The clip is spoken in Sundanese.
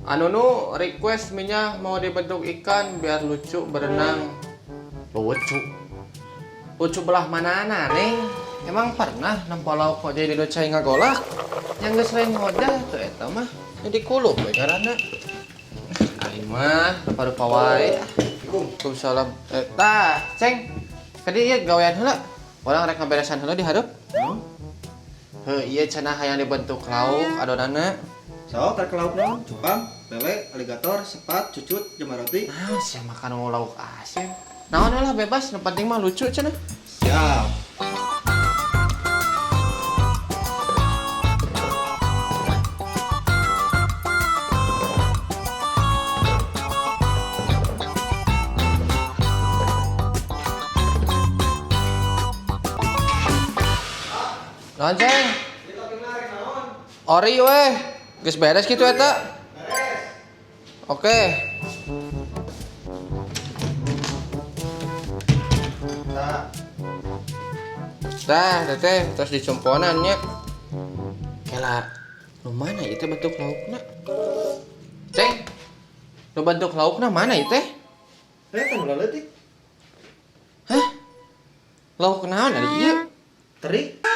Anu nu request minyak mau dibentuk ikan biar lucu berenang. Lucu. Lucu belah mana nih? Emang pernah nempo lauk kok jadi dino cai ngagolak? Yang geus lain ngodah tuh eta mah. Jadi kulup we ngaranna. Aing mah rupa-rupa wae. Waalaikumsalam. Tah, Ceng. Kadi ieu gawean heula. Urang rek ngaberesan heula di hareup. Heuh, ieu cenah hayang dibentuk lauk adonanna. Sok rek lauk naon? Cupang, lele, aligator, sepat, cucut, jemar roti. Nah, sia makan lauk asin. Naon lah bebas, nu penting mah lucu cenah. Siap. Naon, Ceng? Ori weh. Geus beres kitu eta? Beres. Oke. Nah. Tah, teteh, terus dicumponan nya. Kela, nu mana ieu teh bentuk laukna? Ceng. Nu bentuk laukna mana ieu teh? Teh nu leutik. Hah? Lauk naon ari ieu? Teri.